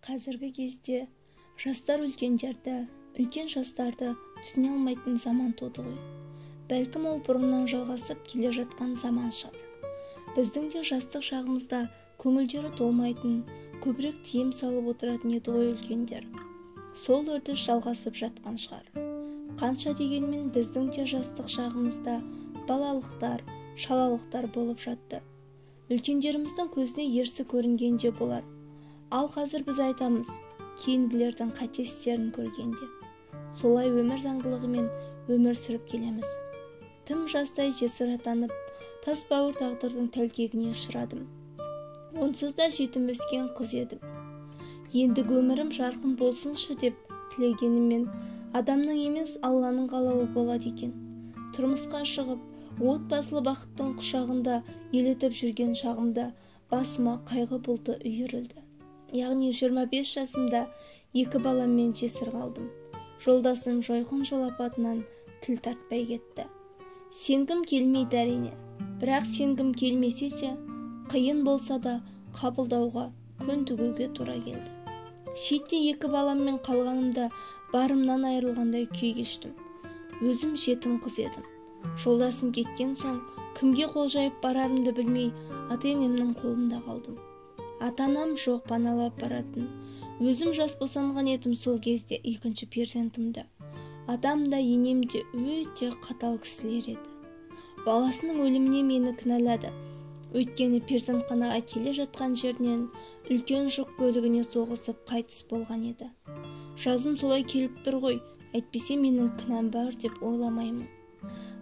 Қазіргі кезде жастар үлкендерді, үлкен жастарды түсіне алмайтын заман туды ғой. Бәлкім ол бұрыннан жалғасып келе жатқан заман шығар. Біздің де жастық шағымызда көңілдері толмайтын, көбірек тыйым салып отыратын еді ғой үлкендер. Сол үрдіс жалғасып жатқан шығар. Қанша дегенмен біздің де жастық шағымызда балалықтар, шалалықтар болып жатты. Үлкендеріміздің көзіне ерсі көрінген де болар. Ал қазір біз айтамыз, кейінгілердің қате істерін көргенде. Солай өмір заңдылығымен өмір сүріп келеміз. Тым жастай жесір атанып, тас бауыр тағдырдың тәлкегіне ұшырадым. Онсыз да жетім өскен қыз едім. Ендігі өмірім жарқын болсыншы деп тілегеніммен адамның емес Алланың қалауы болады екен. Тұрмысқа шығып, отбасылы бақыттың құшағында елітіп жүрген шағымда басыма қайғы бұлты үйірілді. Яғни 25 жасымда екі баламмен жесір қалдым. Жолдасым жойқын жол апатынан тіл тартпай кетті. Сенгім келмейді әрине, бірақ сенгім келмесе де, қиын болса да қабылдауға, көнтігуге тура келді. Шетте екі баламмен қалғанымда барымнан айырылғандай күй кештім. Өзім жетім қыз едім. Жолдасым кеткен соң кімге қол жайып барарымды білмей, ата-енемнің қолында қалдым. Ата-анам жоқ паналап баратын. Өзім жас босанған едім сол кезде екінші перзентімді. Атам да енем де өте қатал кісілер еді. Баласының өліміне мені кінәлады. Өйткені перзентханаға келе жатқан жерінен үлкен жүк көлігіне соғысып қайтыс болған еді. Жазым солай келіп тұр ғой, әйтпесе менің кінәм бар деп ойламаймын.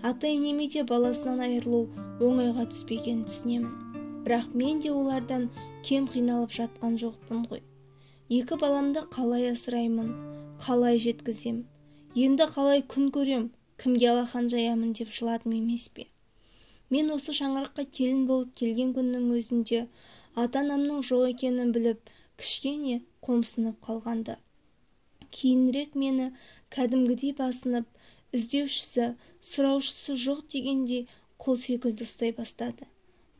Ата-енеме де баласынан айырылу оңайға түспегенін түсінемін. Бірақ мен де олардан кем қиналып жатқан жоқпын ғой. Екі баламды қалай асыраймын, қалай жеткізем, енді қалай күн көрем, кімге алақан жаямын деп жыладым емес пе? Мен осы шаңыраққа келін болып келген күннің өзінде ата-анамның жоқ екенін біліп, кішкене қомсынып қалғанды. Кейінірек мені кәдімгідей басынып, іздеушісі, сұраушысы жоқ дегендей құл секілді ұстай бастады.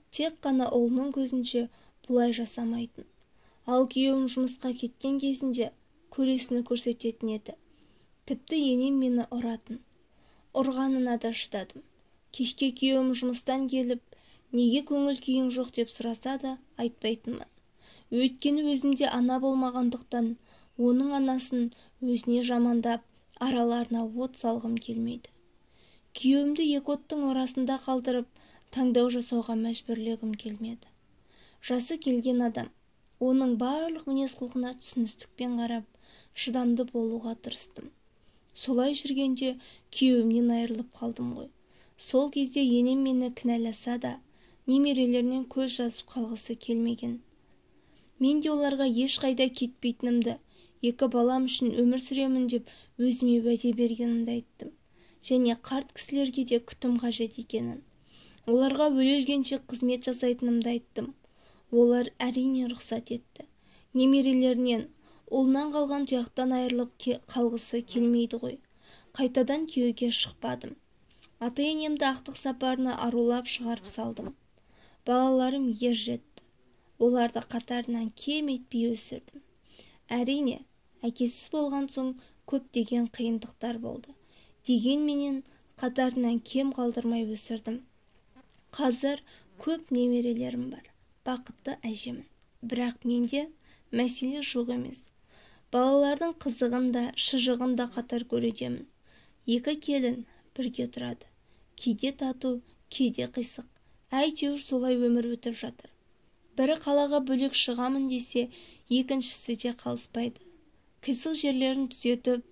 Тек қана ұлының көзінше бұлай жасамайтын. Ал күйеуім жұмысқа кеткен кезінде көресіні көрсететін еді. Тіпті енем мені ұратын. Ұрғанына да шыдадым. Кешке күйеуім жұмыстан келіп, неге көңіл күйің жоқ деп сұраса да айтпайтынмын. Өйткені өзімде ана болмағандықтан оның анасын өзіне жамандап, араларына от салғым келмейді. Күйеуімді екі оттың арасында қалдырып, таңдау жасауға мәжбүрлегім келмеді. Жасы келген адам, оның барлық мінез-құлқына түсіністікпен қарап, шыдамды болуға тырыстым. Солай жүргенде күйеуімнен айырылып қалдым ғой. Сол кезде енем мені кінәласа да, немерелерінен көз жазып қалғысы келмеген. Мен де оларға ешқайда кетпейтінімді, екі балам үшін өмір сүремін деп өзіме уәде бергенімді айттым. Және қарт кісілерге де күтім қажет екенін, оларға өле-өлгенше қызмет жасайтынымды айттым. Олар әрине рұқсат етті. Немерелерінен, ұлынан қалған тұяқтан айырылып қалғысы келмейді ғой. Қайтадан күйеуге шықпадым. Ата-енемді ақтық сапарына арулап шығарып салдым. Балаларым ер жетті. Оларды қатарынан кем етпей өсірдім. Әрине, әкесіз болған соң көптеген қиындықтар болды. Дегенменен қатарынан кем қалдырмай өсірдім. Қазір көп немерелерім бар. Бақытты әжемін. Бірақ менде мәселе жоқ емес. Балалардың қызығын да, шыжығын да қатар көрудемін. Екі келін бірге тұрады. Кейде тату, кейде қисық. Әйтеуір солай өмір өтіп жатыр. Бірі қалаға бөлек шығамын десе, екіншісі де қалыспайды. Қисық жерлерін түзетіп,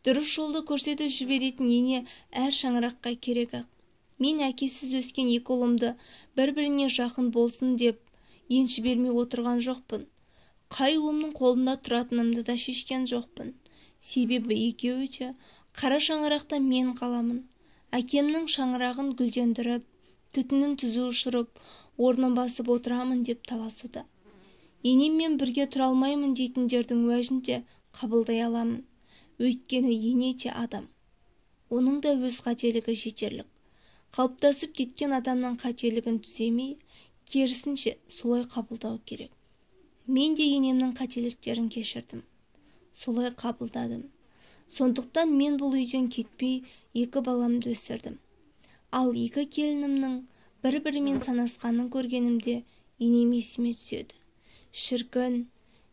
дұрыс жолды көрсетіп жіберетін ене әр шаңыраққа керек-ақ. Мен әкесіз өскен екі ұлымды бір-біріне жақын болсын деп енші бермей отырған жоқпын. Қай ұлымның қолында тұратынымды да шешкен жоқпын. Себебі екеуі де қара шаңырақта мен қаламын. Әкемнің шаңырағын гүлдендіріп, түтінін түзу ұшырып, орнын басып отырамын деп таласуда. Енеммен бірге тұра алмаймын дейтіндердің уәжін де қабылдай аламын. Өйткені ене де адам. Оның да өз қателігі жетерлік. Қалыптасып кеткен адамның қателігін түземей, керісінше солай қабылдау керек. Мен де енемнің қателіктерін кешірдім. Солай қабылдадым. Сондықтан мен бұл үйден кетпей екі баламды өсірдім. Ал екі келінімнің бір-бірімен санасқанын көргенімде енем есіме түседі. Шіркін,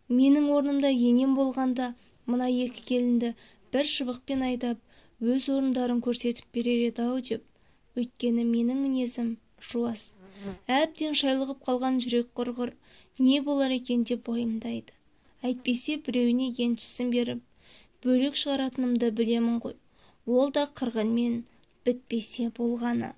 менің орнымда енем болғанда мына екі келінді бір шыбықпен айдап, өз орындарын көрсетіп берер еді-ау деп. Өйткені менің мінезім жуас. Әбден шайлығып қалған жүрек құрғыр, не болар екен деп уайымдайды. Әйтпесе біреуіне еншісін беріп, бөлек шығаратынымды білемін ғой. Ол да қырғынмен бітпесе болғаны.